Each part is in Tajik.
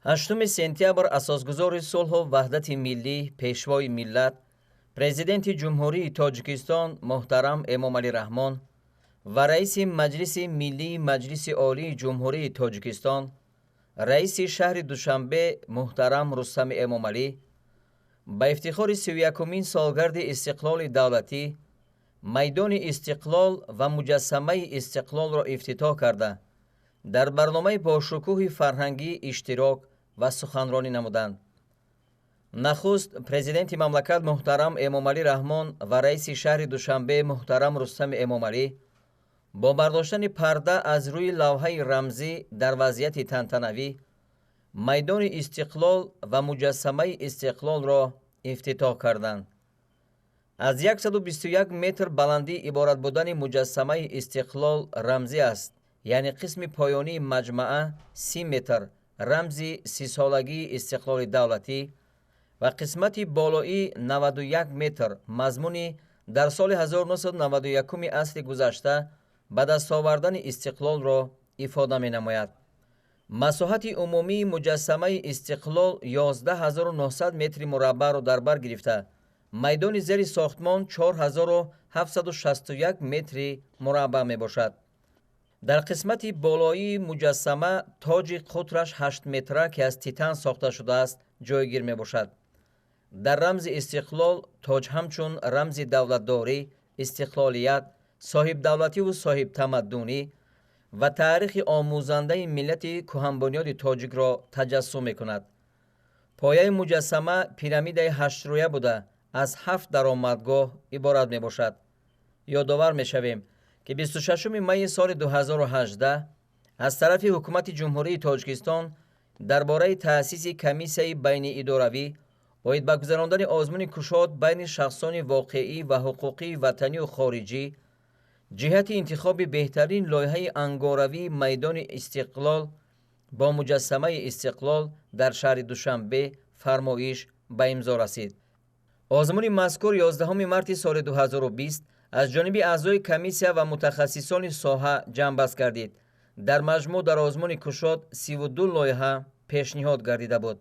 8 сентябр асосгузори сулҳу ваҳдати миллӣ, пешвои миллат, президенти Ҷумҳурии Тоҷикистон муҳтарам Эмомалӣ Раҳмон ва раиси Маҷлиси Миллии Маҷлиси Олии Ҷумҳурии Тоҷикистон, раиси шаҳри Душанбе муҳтарам Рустами Эмомалӣ ба ифтихори 31-умин солгарди истиқлоли давлатӣ майдони Истиқлол ва муҷассамаи Истиқлолро ифтитоҳ карда, дар барномаи бошукӯҳи фарҳангӣ иштирок ва суханронӣ намуданд. Нахуст президенти мамлакат муҳтарам Эмомалӣ Раҳмон ва раиси шаҳри Душанбе муҳтарам Рустами Эмомалӣ бо бардоштани парда аз рӯи лавҳаи рамзӣ дар вазъияти тантанавӣ майдони Истиқлол ва муҷассамаи Истиқлолро ифтитоҳ карданд. Аз 121 метр баландӣ иборат будани муҷассамаи Истиқлол рамзӣ аст, яъне қисми поёнии маҷмаа 30 метр рамзи 30-солагии истиқлоли давлатӣ ва қисмати болоӣ 91 метр мазмуни дар соли 1991 асри гузашта ба даст овардани истиқлолро ифода менамояд. Масоҳати умумии муҷассамаи Истиқлол 11 900 метри мураббаъро дар бар гирифта, майдони зери сохтмон 4761 метри мураббаъ мебошад. Дар қисмати болоии муҷассама тоҷи қутраш 8 метра, ки аз титан сохта шудааст, ҷойгир мебошад. Дар рамзи Истиқлол тоҷ ҳамчун рамзи давлатдорӣ, истиқлолият, соҳибдавлативу соҳибтамаддунӣ ва таърихи омӯзандаи миллати кӯҳанбунёди тоҷикро таҷассум мекунад. Пояи муҷассама пирамидаи ҳаштрӯя буда, аз ҳафт даромадгоҳ иборат мебошад. Ёдовар мешавем, ки 26 майи соли 2018 аз тарафи Ҳукумати Ҷумҳурии Тоҷикистон дар бораи таъсиси комиссияи байниидоравӣ оид ба гузарондани озмуни кушод байни шахсони воқеӣ ва ҳуқуқии ватанию хориҷӣ ҷиҳати интихоби беҳтарин лоиҳаи ангоравии майдони Истиқлол бо муҷассамаи Истиқлол дар шаҳри Душанбе фармоиш ба имзо расид. Озмуни мазкур 11 марти соли 2020 аз ҷониби аъзои комиссия ва мутахассисони соҳа ҷамъбаст гардид. Дар маҷмӯъ дар озмуни кушод 32 лоиҳа пешниҳод гардида буд.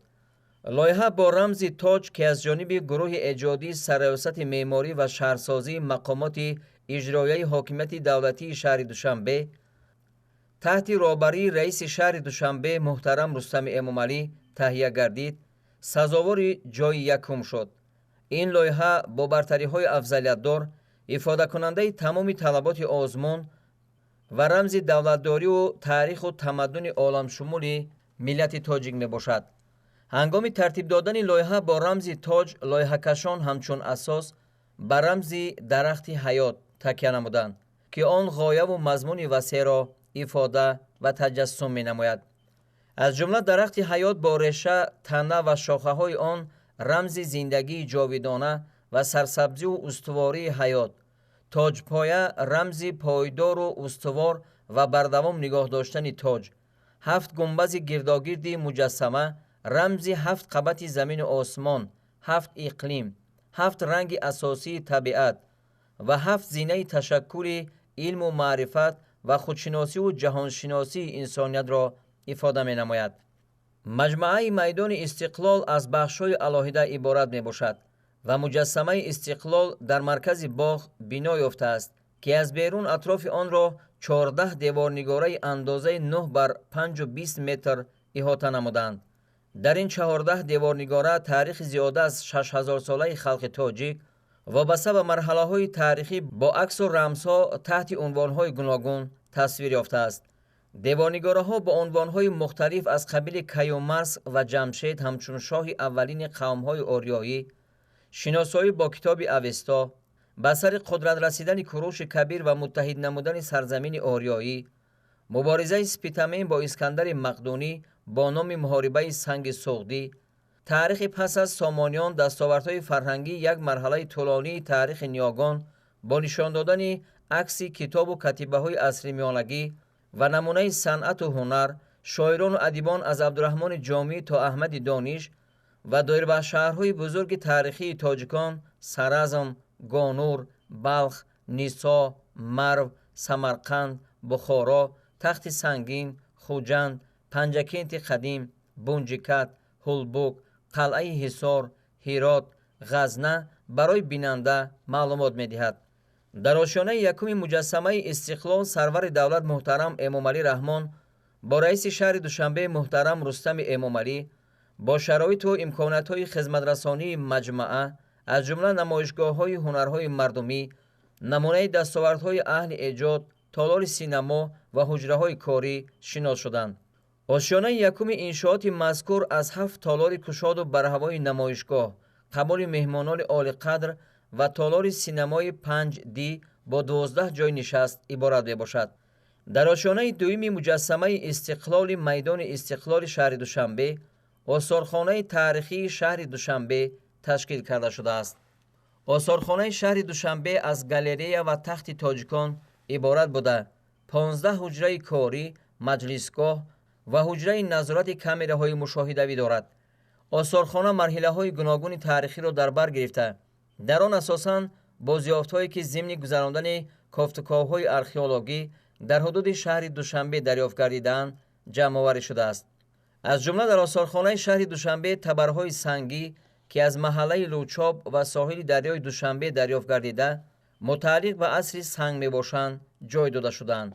Лоиҳа бо рамзи тоҷ, ки аз ҷониби гурӯҳи эҷодии Сарраёсати меъморӣ ва шаҳрсозии мақомоти иҷроияи ҳокимияти давлатии шаҳри Душанбе таҳти роҳбарии раиси шаҳри Душанбе муҳтарам Рустами Эмомалӣ таҳия гардид, сазовори ҷойи якум шуд. Ин лоиҳа бо бартариҳои афзалиятдор, ифодакунандаи тамоми талаботи озмун ва рамзи давлатдориву таъриху тамаддуни оламшумули миллати тоҷик мебошад. Ҳангоми тартиб додани лоиҳа бо рамзи тоҷ лоиҳакашон ҳамчун асос ба рамзи дарахти ҳаёт такя намуданд, ки он ғояву мазмуни васеъро ифода ва таҷассум менамояд. Аз ҷумла дарахти ҳаёт бо реша, тана ва шохаҳои он рамзи зиндагии ҷовидона ва сарсабзиву устувории ҳаёт, тоҷпоя рамзи пойдору устувор ва бардавом нигоҳ доштани тоҷ, ҳафт гунбази гирдогирди муҷассама рамзи ҳафт қабати замину осмон, ҳафт иқлим, ҳафт ранги асосии табиат ва ҳафт зинаи ташаккули илму маърифат ва худшиносиву ҷаҳоншиносии инсониятро ифода менамояд. Маҷмӯаи майдони Истиқлол аз бахшҳои алоҳида иборат мебошад ва муҷассамаи Истиқлол дар маркази боғ бино ёфтааст, ки аз берун атрофи онро 14 деворнигораи андозаи 9 бар 5,20 метр иҳота намуданд. Дар ин 14 деворнигора таърихи зиёда аз 6000-солаи халқи тоҷик вобаста ба марҳалаҳои таърихӣ бо аксу рамзҳо таҳти унвонҳои гуногун тасвир ёфтааст. Деворнигораҳо бо унвонҳои мухталиф аз қабили Каюмарс ва Ҷамшед ҳамчун шоҳи аввалини қавмҳои ориёӣ, шиносоӣ бо китоби Авесто, ба сари қудрат расидани Куруши Кабир ва муттаҳид намудани сарзамини ориёӣ, муборизаи Спитамен бо Искандари Мақдунӣ бо номи муҳорибаи Санги Суғдӣ, таърихи пас аз Сомониён, дастовардҳои фарҳангӣ, як марҳалаи тӯлонии таърихи ниёгон бо нишон додани акси китобу катибаҳои асри миёнагӣ ва намунаи санъату ҳунар, шоирону адибон аз Абдураҳмони Ҷомӣ то Аҳмади Дониш ва доир ба шаҳрҳои бузурги таърихии тоҷикон Саразм, Гонур, Балх, Нисо, Марв, Самарқанд, Бухоро, Тахти Сангин, Хуҷанд, Панҷакенти қадим. Бунҷикат, Ҳулбук, Қалъаи Ҳисор, Ҳирот, Ғазна барои бинанда маълумот медиҳад. Дар ошёнаи якуми муҷассамаи Истиқлол сарвари давлат муҳтарам Эмомалӣ Раҳмон бо раиси шаҳри Душанбе муҳтарам Рустами Эмомалӣ бо шароиту имкониятҳои хизматрасонии маҷмаа, аз ҷумла намоишгоҳҳои ҳунарҳои мардумӣ, намунаи дастовардҳои аҳли эҷод, толори синамо ва ҳуҷраҳои корӣ шинос шуданд. Ошёнаи якуми иншооти мазкур аз 7 толори кушоду барҳавои намоишгоҳ, қабули меҳмонони олиқадр ва толори синамои 5D бо 12 ҷойи нишаст иборат мебошад. Дар ошёнаи дуюми муҷассамаи Истиқлоли майдони Истиқлоли шаҳри Душанбе осорхонаи таърихии шаҳри Душанбе ташкил карда шудааст. Осорхонаи шаҳри Душанбе аз галерея ва тахти тоҷикон иборат буда, 15 ҳуҷраи корӣ, маҷлисгоҳ ва ҳуҷраи назорати камераҳои мушоҳидавӣ дорад. Осорхона марҳилаҳои гуногуни таърихиро дар бар гирифта, дар он асосан бозёфтҳое ки зимни гузарондани кофтуковҳои археологӣ дар ҳудуди шаҳри Душанбе дарёфт гардидаанд, ҷамъоварӣ шудааст. Аз ҷумла дар осорхонаи шаҳри Душанбе табарҳои сангӣ, ки аз маҳаллаи Лучоб ва соҳили дарёи Душанбе дарёфт гардида, мутааллиқ ба асри санг мебошанд, ҷой дода шудаанд.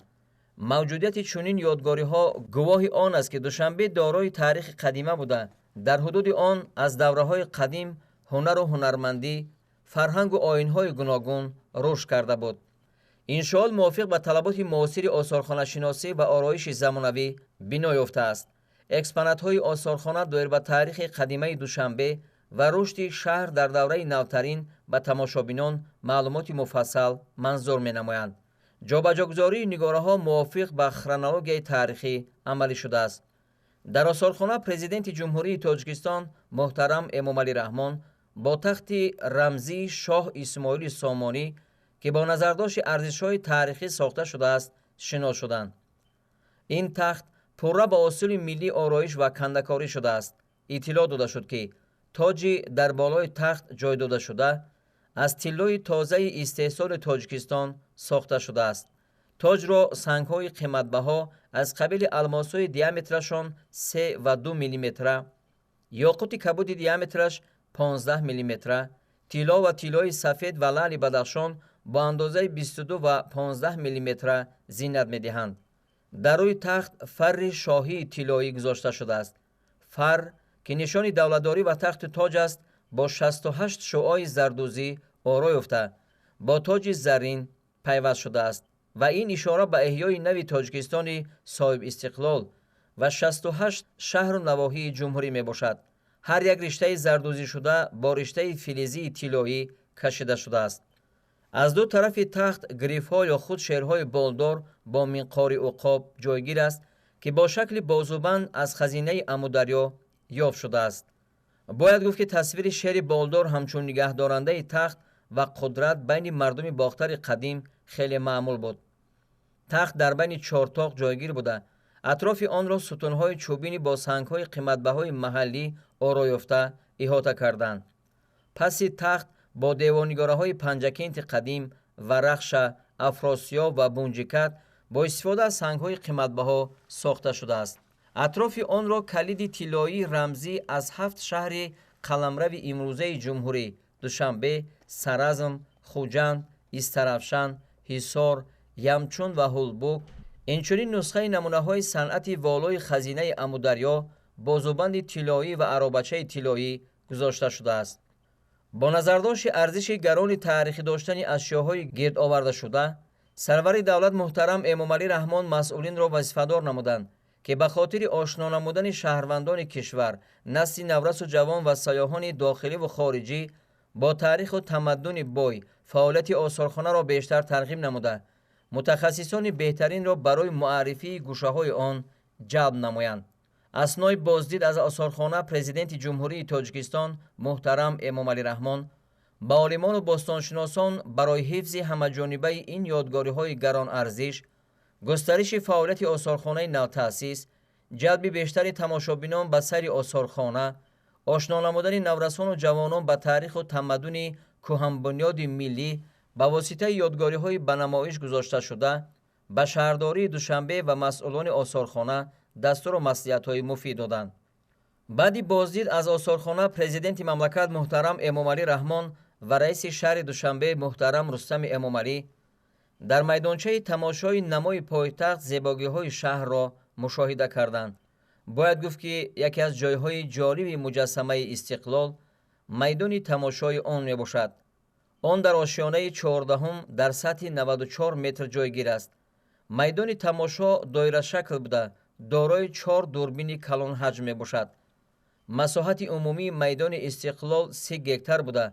Мавҷудияти чунин ёдгориҳо гувоҳи он аст, ки Душанбе дорои таърихи қадима буда, дар ҳудуди он аз давраҳои қадим ҳунару ҳунармандӣ, фарҳангу оинҳои гуногун рушд карда буд. Иншоот мувофиқ ба талаботи муосири осорхонашиносӣ ва ороиши замонавӣ бино ёфтааст. Экспонатҳои осорхона доир ба таърихи қадимаи Душанбе ва рушди шаҳр дар давраи навтарин ба тамошобинон маълумоти муфассал манзур менамоянд. Ҷобаҷогузории нигораҳо мувофиқ ба хронологияи таърихӣ амалӣ шудааст. Дар осорхона президенти Ҷумҳурии Тоҷикистон муҳтарам Эмомалӣ Раҳмон бо тахти рамзии шоҳ Исмоили Сомонӣ, ки бо назардошти арзишҳои таърихӣ сохта шудааст, шинос шуданд. Ин тахт пурра ба усули миллӣ ороиш ва кандакорӣ шудааст. Иттилоъ дода шуд, ки тоҷи дар болои тахт ҷой дода шуда аз тиллои тозаи истеҳсоли Тоҷикистон сохта шудааст. Тоҷро сангҳои қиматбаҳо аз қабили алмосҳои диаметрашон 3 ва 2 миллиметра, ёқути кабуди диаметраш 15 миллиметра, тилло ва тиллои сафед ва лаъли Бадахшон бо андозаи 22 ва 15 миллиметра зинат медиҳанд. Дар рӯи тахт фарри шоҳии тиллоӣ гузошта шудааст. Фар, ки нишони давлатдорӣ ва тахту тоҷ аст, бо 68 шуои зардӯзӣ оро ёфта, бо тоҷи заррин пайваст шудааст ва ин ишора ба эҳёи нави Тоҷикистони соҳибистиқлол ва 68 шаҳру навоҳии ҷумҳурӣ мебошад. Ҳар як риштаи зардӯзишуда бо риштаи филизии тиллоӣ кашида шудааст. Аз ду тарафи тахт грифҳо ё худ шерҳои болдор бо минқори уқоб ҷойгир аст, ки бо шакли бозубанд аз хазинаи Амударё ёфт шудааст. Бояд гуфт, ки тасвири шери болдор ҳамчун нигаҳдорандаи тахт ва қудрат байни мардуми Бохтари қадим хеле маъмул буд. Тахт дар байни чортоқ ҷойгир буда, атрофи онро сутунҳои чӯбини бо сангҳои қиматбаҳои маҳаллӣ оро ёфта иҳота карданд. Паси тахт бо девонигораҳои Панҷакенти қадим, Варахша, Афросиёб ва Бунҷикат бо истифода аз сангҳои қиматбаҳо сохта шудааст. Атрофи онро калиди тиллоии рамзӣ аз 7 шаҳри қаламрави имрӯзаи ҷумҳурӣ Душанбе, Саразм, Хуҷанд, Истаравшан, Ҳисор, Ямчун ва Ҳулбук, инчунин нусхаи намунаҳои санъати волои хазинаи Амударё, бозубанди тиллоӣ ва аробачаи тиллоӣ гузошта шудааст. Бо назардошти арзиши гарони таърихӣ доштани ашёҳои гирд овардашуда, сарвари давлат муҳтарам Эмомалӣ Раҳмон масъулинро вазифадор намуданд, ки ба хотири ошно намудани шаҳрвандони кишвар, насли наврасу ҷавон ва сайёҳони дохиливу хориҷӣ бо таъриху тамаддуни бой фаъолияти осорхонаро бештар тарғиб намуда, мутахассисони беҳтаринро барои муаррифии гӯшаҳои он ҷалб намоянд. Аснои боздид аз осорхона президенти Ҷумҳурии Тоҷикистон муҳтарам Эмомалӣ Раҳмон ба олимону бостоншиносон барои ҳифзи ҳамаҷонибаи ин ёдгориҳои гаронарзиш, густариши фаъолияти осорхонаи навтаъсис, ҷалби бештари тамошобинон ба сайри осорхона, ошно намудани наврасону ҷавонон ба таъриху тамаддуни кӯҳанбунёди миллӣ ба воситаи ёдгориҳои ба намоиш гузошташуда ба шаҳрдории Душанбе ва масъулони осорхона дастуру маслиҳатҳои муфид доданд. Баъди боздид аз осорхона президенти мамлакат муҳтарам Эмомалӣ Раҳмон ва раиси шаҳри Душанбе муҳтарам Рустами Эмомалӣ дар майдончаи тамошои намои пойтахт зебогиҳои шаҳрро мушоҳида карданд. Бояд гуфт, ки яке аз ҷойҳои ҷолиби муҷассамаи Истиқлол майдони тамошои он мебошад. Он дар ошёнаи 14 дар сатҳи 94 метр ҷойгир аст. Майдони тамошо доирашакл буда, дорои 4 дурбини калонҳаҷм мебошад. Масоҳати умумии майдони Истиқлол 30 гектар буда,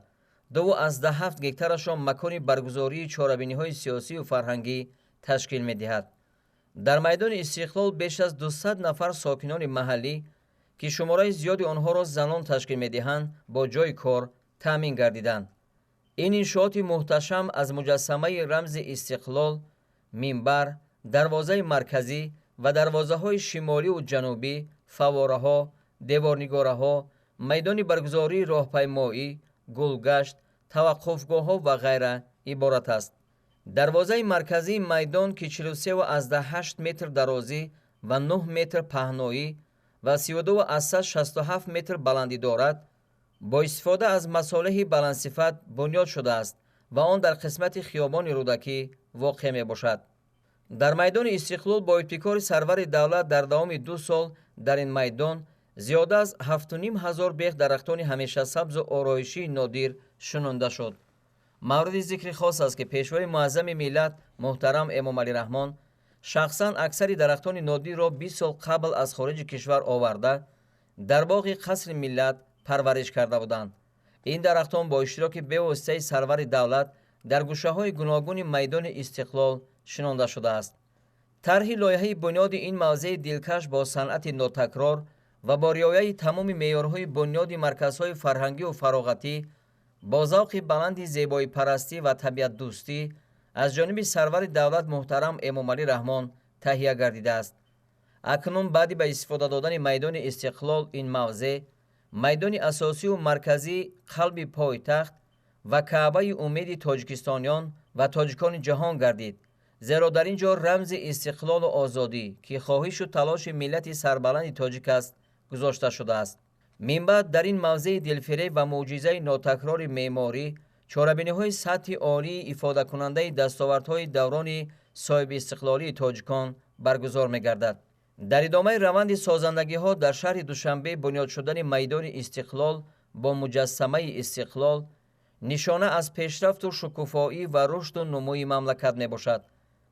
2,7 гектарашро макони баргузории чорабиниҳои сиёсию фарҳангӣ ташкил медиҳад. Дар майдони Истиқлол беш аз 200 нафар сокинони маҳаллӣ, ки шумораи зиёди онҳоро занон ташкил медиҳанд, бо ҷойи кор таъмин гардиданд. Ин иншооти муҳташам аз муҷассамаи рамзи Истиқлол, минбар, дарвозаи марказӣ ва дарвозаҳои шимоливу ҷанубӣ, фаввораҳо, деворнигораҳо, майдони баргузории роҳпаймоӣ, гулгашт, таваққуфгоҳҳо ва ғайра иборат аст. Дарвозаи марказии майдон, ки 43,8 метр дарозӣ ва 9 метр паҳноӣ ва 32,67 метр баландӣ дорад, бо истифода аз масолеҳи баландсифат бунёд шудааст ва он дар қисмати хиёбони Рӯдакӣ воқеъ мебошад. Дар майдони Истиқлол бо ибтикори сарвари давлат дар давоми 2 сол дар ин майдон зиёда аз 7,5 ҳазор бех дарахтони ҳамешасабзу ороишии нодир шунонда шуд. Мавриди зикри хос аст, ки пешвои муаззами миллат муҳтарам Эмомалӣ Раҳмон шахсан аксари дарахтони нодирро 20 сол қабл аз хориҷи кишвар оварда, дар боғи Қасри Миллат парвариш карда буданд. Ин дарахтон бо иштироки бевоситаи сарвари давлат дар гӯшаҳои гуногуни майдони Истиқлол шинонда шудааст. Тарҳи лоиҳаи бунёди ин мавзеи дилкаш бо санъати нотакрор ва бо риояи тамоми меъёрҳои бунёди марказҳои фарҳангию фароғатӣ бо завқи баланди зебоипарастӣ ва табиатдӯстӣ аз ҷониби сарвари давлат муҳтарам Эмомалӣ Раҳмон таҳия гардидааст. Акнун баъди ба истифода додани майдони Истиқлол ин мавзеъ майдони асосию марказии қалби пойтахт ва каъбаи умеди тоҷикистониён ва тоҷикони ҷаҳон гардид, зеро дар ин ҷо рамзи истиқлолу озодӣ, ки хоҳишу талоши миллати сарбаланди тоҷик аст, гузошта шудааст. Минбаъд дар ин мавзеи дилфиреб ва мӯъҷизаи нотакрори меъморӣ чорабиниҳои сатҳи олии ифодакунандаи дастовардҳои даврони соҳибистиқлолии тоҷикон баргузор мегардад. Дар идомаи раванди созандагиҳо дар шаҳри Душанбе бунёд шудани майдони Истиқлол бо муҷассамаи Истиқлол нишона аз пешрафту шукуфоӣ ва рушду нумӯи мамлакат мебошад.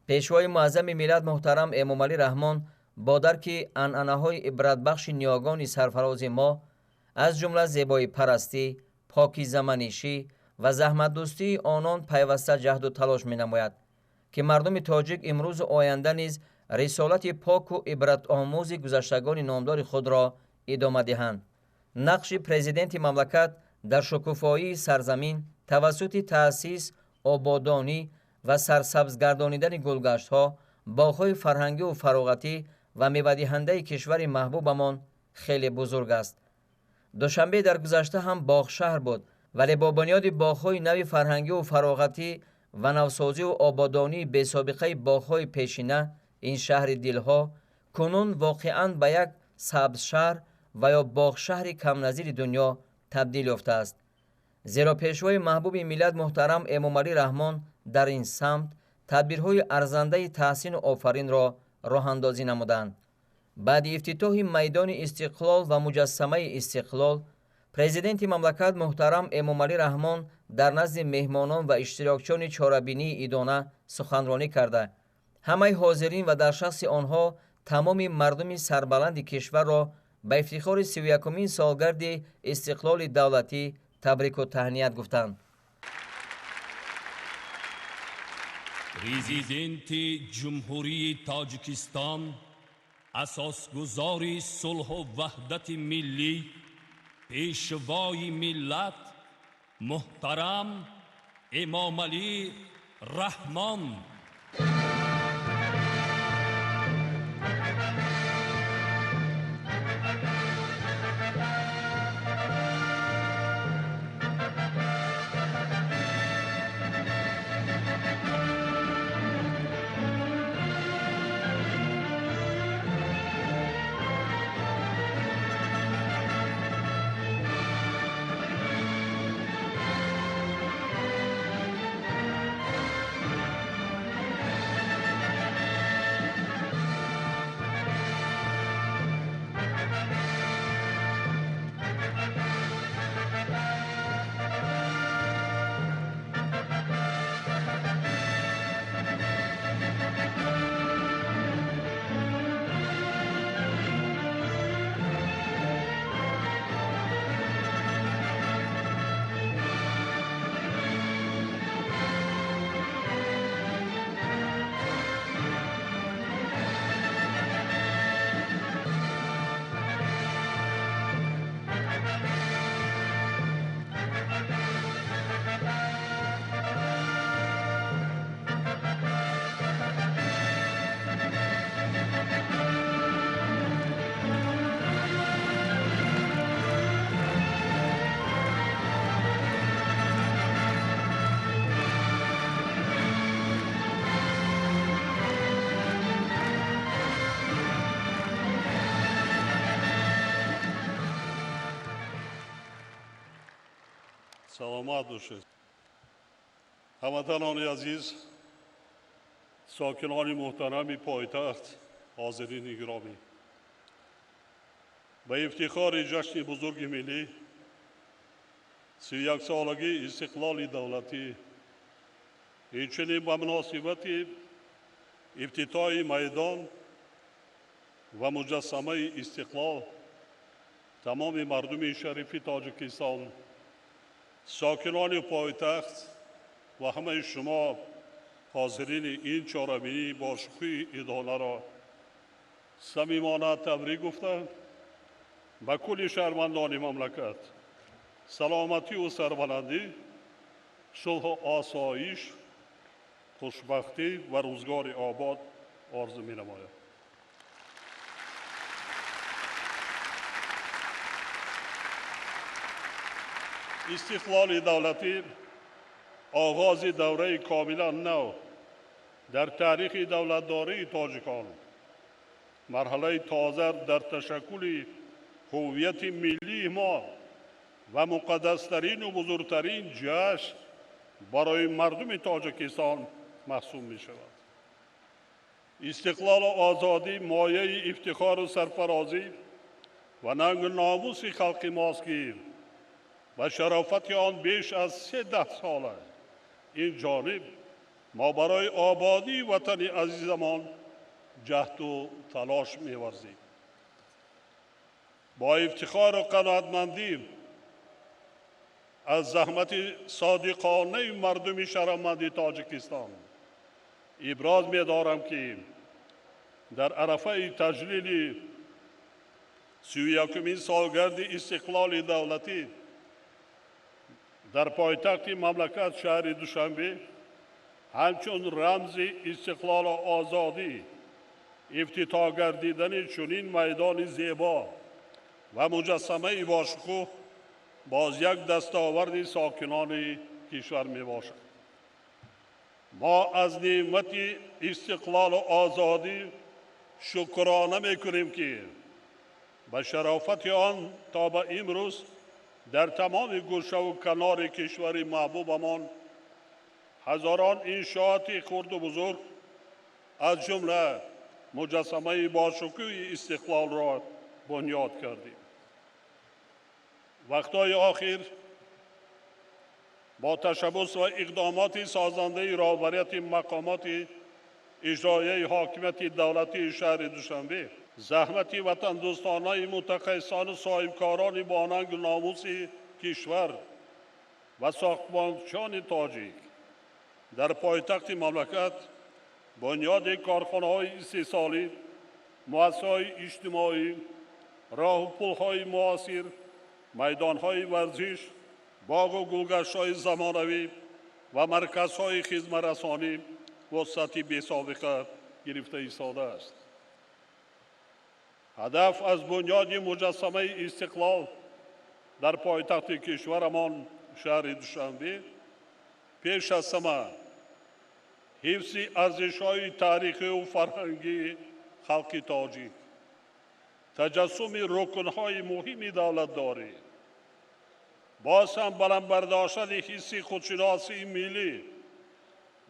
Пешвои муаззами миллат муҳтарам Эмомалӣ Раҳмон бо дарки анъанаҳои ибратбахши ниёгони сарфарози мо, аз ҷумла зебоипарастӣ, покизаманишӣ ва заҳматдӯстии онон пайваста ҷаҳду талош менамояд, ки мардуми тоҷик имрӯзу оянда низ рисолати поку ибратомӯзи гузаштагони номдори худро идома диҳанд. Нақши президенти мамлакат дар шукуфоии сарзамин тавассути таъсис, ободонӣ ва сарсабзгардонидани гулгаштҳо, боғҳои фарҳангиву фароғатӣ ва мевадиҳандаи кишвари маҳбубамон хеле бузург аст. Душанбе дар гузашта ҳам боғшаҳр буд, вале бо бунёди боғҳои нави фарҳангиву фароғатӣ ва навсозиву ободонии бесобиқаи боғҳои пешина ин шаҳри дилҳо кунун воқеан ба як сабзшаҳр ва ё боғшаҳри камназири дунё табдил ёфтааст. Зеро пешвои маҳбуби миллат муҳтарам Эмомалӣ Раҳмон дар ин самт тадбирҳои арзандаи таҳсину офаринро роҳандозӣ намуданд. Баъди ифтитоҳи майдони Истиқлол ва муҷассамаи Истиқлол президенти мамлакат муҳтарам Эмомалӣ Раҳмон дар назди меҳмонон ва иштирокчиёни чорабинии идона суханронӣ карда, ҳамаи ҳозирин ва дар шахси онҳо тамоми мардуми сарбаланди кишварро ба ифтихори 31-умин солгарди истиқлоли давлатӣ табрику таҳният гуфтанд. Президенти Ҷумҳурии Тоҷикистон, асосгузори сулҳу ваҳдати миллӣ, пешвои миллат муҳтарам Эмомалӣ Раҳмон. Саломат бошед. Ҳамватанони азиз, сокинони муҳтарами пойтахт, ҳозирини гиромӣ, ба ифтихори ҷашни бузурги миллӣ, 31-солагии истиқлоли давлатӣ, инчунин ба муносибати ифтитоҳи майдон ва муҷассамаи истиқлол тамоми мардуми шарифи Тоҷикистон, сокинони пойтахт ва ҳамаи шумо ҳозирини ин чорабинии бошукӯҳи идонаро самимона табрик гуфта, ба кулли шаҳрвандони мамлакат саломатию сарбаландӣ, сулҳу осоиш, хушбахтӣ ва рӯзгори обод орзу менамоям. Истиқлоли давлатӣ оғози давраи комилан нав дар таърихи давлатдории тоҷикон, марҳалаи тоза дар ташаккули ҳуввияти миллии мо ва муқаддастарину бузургтарин ҷашн барои мардуми Тоҷикистон маҳсуб мешавад. Истиқлолу озодӣ мояи ифтихору сарфарозӣ ва нангу номуси халқи мост, ки ба шарофати он беш аз 3 сола ин ҷониб мо барои ободии ватани азизамон ҷаҳду талош меварзем. Бо ифтихору қаноатмандӣ аз заҳмати содиқонаи мардуми шарафманди Тоҷикистон иброз медорам, ки дар арафаи таҷлили 31-умин солгарди истиқлоли давлатӣ дар пойтахти мамлакат шаҳри Душанбе ҳамчун рамзи истиқлолу озодӣ ифтитоҳ гардидани чунин майдони зебо ва муҷассамаи бошукӯҳ боз як дастоварди сокинони кишвар мебошад. Мо аз неъмати истиқлолу озодӣ шукрона мекунем, ки ба шарофати он то ба имрӯз дар тамоми гӯшаву канори кишвари маҳбубамон ҳазорон иншооти хурду бузург, аз ҷумла муҷассамаи бошукӯҳи истиқлолро бунёд кардем. Вақтҳои охир бо ташаббус ва иқдомоти созандаи роҳбарияти мақомоти иҷроияи ҳокимияти давлатии шаҳри Душанбе, заҳмати ватандӯстонаи мутахассисону соҳибкорони бонангу номуси кишвар ва сохтмончиёни тоҷик дар пойтахти мамлакат бунёди корхонаҳои истеҳсолӣ, муассисаҳои иҷтимоӣ, роҳу пулҳои муосир, майдонҳои варзиш, боғу гулгаштҳои замонавӣ ва марказҳои хизматрасонӣ вусъати бесобиқа гирифта истодааст. Ҳадаф аз бунёди муҷассамаи истиқлол дар пойтахти кишварамон шаҳри Душанбе пеш аз ҳама ҳифзи арзишҳои таърихию фарҳангии халқи тоҷик, таҷассуми рукнҳои муҳими давлатдорӣ, боз ҳам баланд бардоштани ҳисси худшиносии миллӣ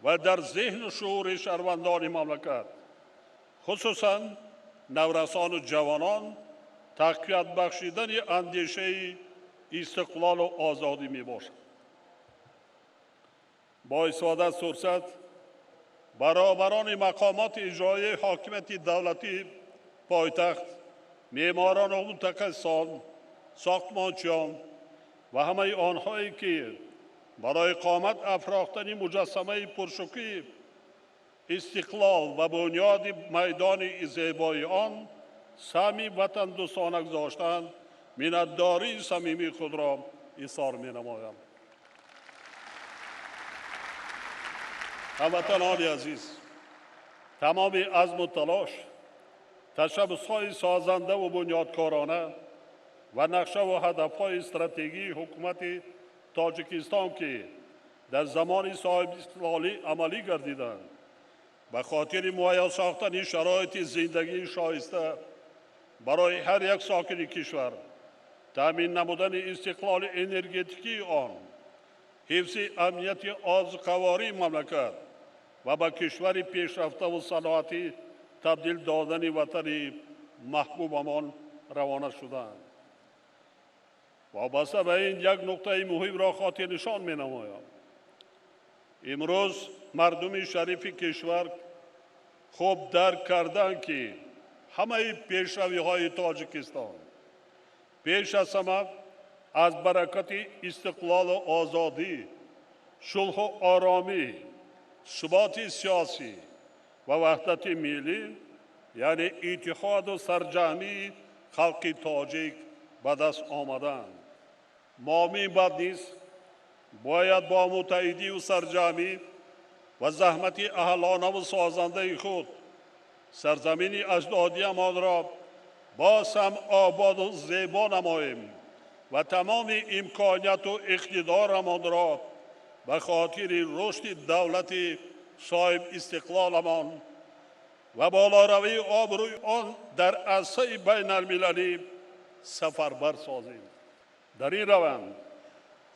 ва дар зеҳну шуури шаҳрвандони мамлакат, хусусан наврасону ҷавонон, тақвият бахшидани андешаи истиқлолу озодӣ мебошад. Бо истифода аз фурсат баробарони мақомоти иҷроияи ҳокимияти давлатии пойтахт, меъморону мутахассисон, сохтмончиён ва ҳамаи онҳое ки барои қомат афрохтани муҷассамаи пуршукӯҳи истиқлол ва бунёди майдони зебои он саҳми ватандӯстона гузоштанд, миннатдории самимии худро изҳор менамоям. Ҳамватанони азиз, тамоми азму талош, ташаббусҳои созандаву бунёдкорона ва нақшаву ҳадафҳои стратегии ҳукумати Тоҷикистон, ки дар замони соҳибистиқлолӣ амалӣ гардиданд, ба хотири муҳайё сохтани шароити зиндагии шоиста барои ҳар як сокини кишвар, таъмин намудани истиқлоли энергетикии он Ҳифзи амнияти озуқавории мамлакат ва ба кишвари пешрафтаву саноатӣ табдил додани ватани маҳбубамон равона шудаанд. Вобаста ба ин як нуқтаи муҳимро хотирнишон менамоям. Имрӯз мардуми шарифи кишвар хуб дарк карданд, ки ҳамаи пешравиҳои Тоҷикистон пеш аз ҳама аз баракати истиқлолу озодӣ, сулҳу оромӣ, суботи сиёсӣ ва ваҳдати миллӣ, яъне иттиҳоду сарҷамъии халқи тоҷик ба даст омаданд. Мо минбаъд низ бояд бо муттаҳидию сарҷамъӣ ва заҳмати аҳлонаву созандаи худ сарзамини аҷдодиамонро боз ҳам ободу зебо намоем ва тамоми имконияту иқтидорамонро ба хотири рушди давлати соҳибистиқлоламон ва болоравии обрӯи он дар арсаи байналмилалӣ сафарбар созем. Дар ин раванд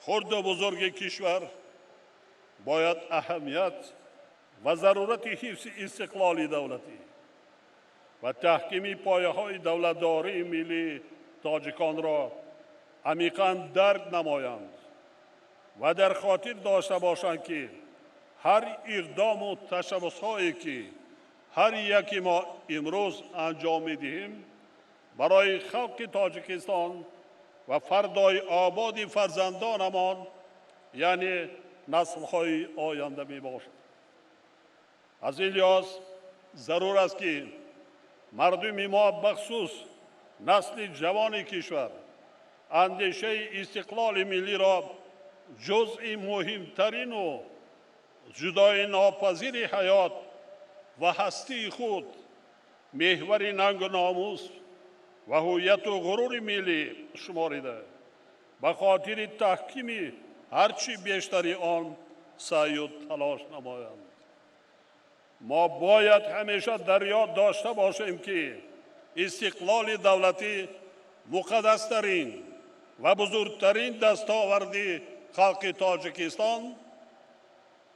хурду бузурги кишвар бояд аҳамият ва зарурати ҳифзи истиқлоли давлатӣ ва таҳкими пояҳои давлатдории миллии тоҷиконро амиқан дарк намоянд ва дар хотир дошта бошанд, ки ҳар иқдому ташаббусҳое, ки ҳар яки мо имрӯз анҷом медиҳем, барои халқи Тоҷикистон ва фардои ободи фарзандонамон, яъне наслҳои оянда мебошад. Аз ин лиҳоз зарур аст, ки мардуми мо, бахусус насли ҷавони кишвар, андешаи истиқлоли миллиро ҷузъи муҳимтарину ҷудоинопазири ҳаёт ва ҳастии худ, меҳвари нангу номус ва ҳувияту ғурури миллӣ шуморида, ба хотири таҳкими ҳарчи бештари он саъю талош намоянд. Мо бояд ҳамеша дар ёд дошта бошем, ки истиқлоли давлатӣ муқаддастарин ва бузургтарин дастоварди халқи Тоҷикистон,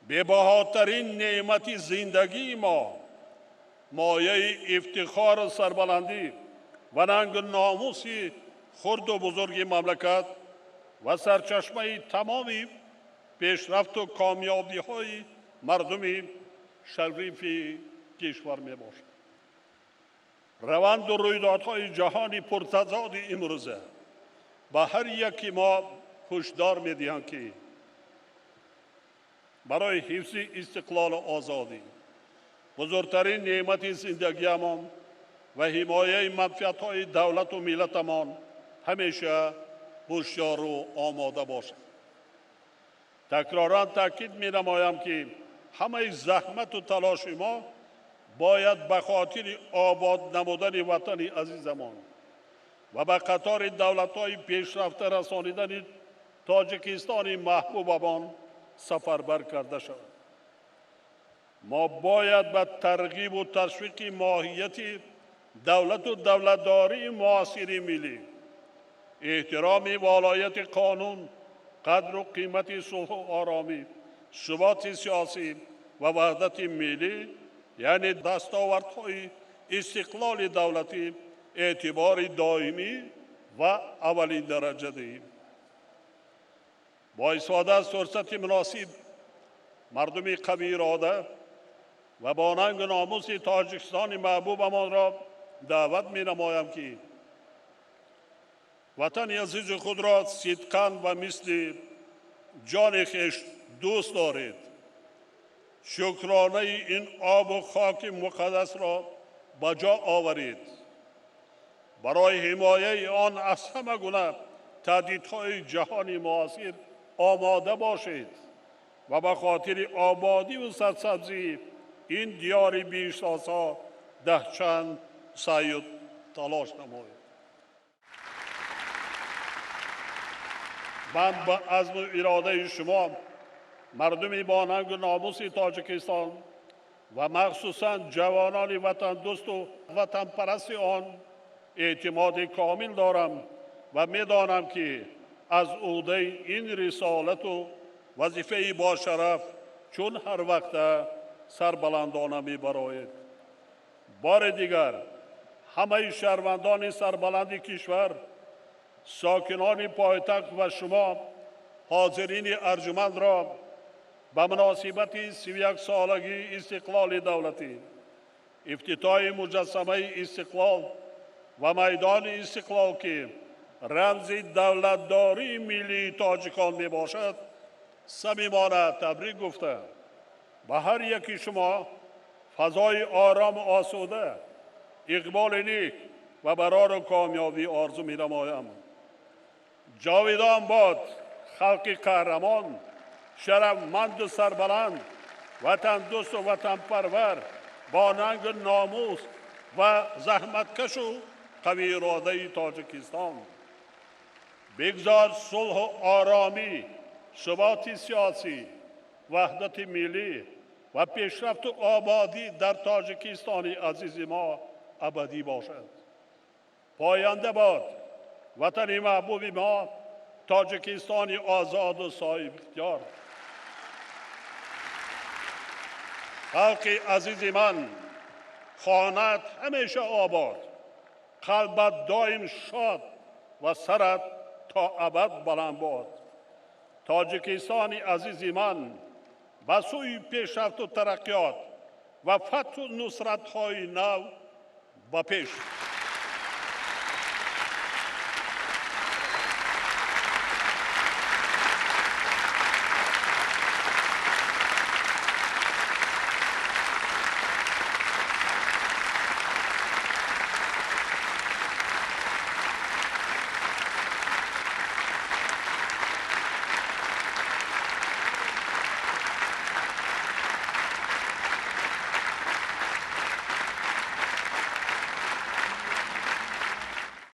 бебаҳотарин неъмати зиндагии мо, мояи ифтихору сарбаландӣ ва нангу номуси хурду бузурги мамлакат ва сарчашмаи тамоми пешрафту комёбиҳои мардуми шарифи кишвар мебошад. Раванду рӯйдодҳои ҷаҳони пуртазоди имрӯза ба ҳар яки мо ҳушдор медиҳанд, ки барои ҳифзи истиқлолу озодӣ, бузургтарин неъмати зиндагиамон, ва ҳимояи манфиатҳои давлату миллатамон ҳамеша ҳушёру омода бошад. Такроран таъкид менамоям, ки ҳамаи заҳмату талоши мо бояд ба хотири обод намудани ватани азизамон ва ба қатори давлатҳои пешрафта расонидани Тоҷикистони маҳбубамон сафарбар карда шавад. Мо бояд ба тарғибу ташвиқи моҳияти давлату давлатдории муосири миллӣ, эҳтироми волояти қонун, қадру қимати сулҳу оромӣ, суботи сиёсӣ ва ваҳдати миллӣ, яъне дастовардҳои истиқлоли давлатӣ, эътибори доимӣ ва аввалиндараҷа диҳем. Бо истифода аз фурсати муносиб мардуми қавиирода ва бо нангу номуси Тоҷикистони маҳбубамонро даъват менамоям, ки ватани азизи худро сидқан ва мисли ҷони хеш дӯст доред, шукронаи ин обу хоки муқаддасро ба ҷо оваред, барои ҳимояи он аз ҳама гуна таҳдидҳои ҷаҳони муосир омода бошед ва ба хотири ободиву сарсабзии ин диёри биҳиштосо даҳчанд саъю талош намоед. Ман ба азму иродаи шумо, мардуми бо нангу номуси Тоҷикистон ва махсусан ҷавонони ватандӯсту ватанпарасти он эътимоди комил дорам ва медонам, ки аз ӯҳдаи ин рисолату Вазифаи бошараф чун ҳар вақта сарбаландона мебароед. Бори дигар ҳамаи шаҳрвандони сарбаланди кишвар, сокинони пойтахт ва шумо ҳозирини арҷумандро ба муносибати 31-солагии истиқлоли давлатӣ, ифтитоҳи муҷассамаи Истиқлол ва майдони Истиқлол, ки рамзи давлатдории миллии тоҷикон мебошад, самимона табрик гуфта, ба ҳар яки шумо фазои орому осуда, иқболи нек ва барору комёбӣ орзу менамоям. Ҷовидон бод халқи қаҳрамон, шарафманду сарбаланд, ватандӯсту ватанпарвар, бо нангу номус ва заҳматкашу қавииродаи Тоҷикистон. Бигзор сулҳу оромӣ, суботи сиёсӣ, ваҳдати миллӣ ва пешрафту ободӣ дар Тоҷикистони азизи мо абадӣ бошад. Поянда бод ватани маҳбуби мо, Тоҷикистони озоду соҳибихтиёр. Халқи азизи ман, хонаат ҳамеша обод, қалбат доим шод ва сарат то абад баланд бод. Тоҷикистони азизи ман, ба сӯи пешрафту тараққиёт ва фатҳу нусратҳои нав ба пеш.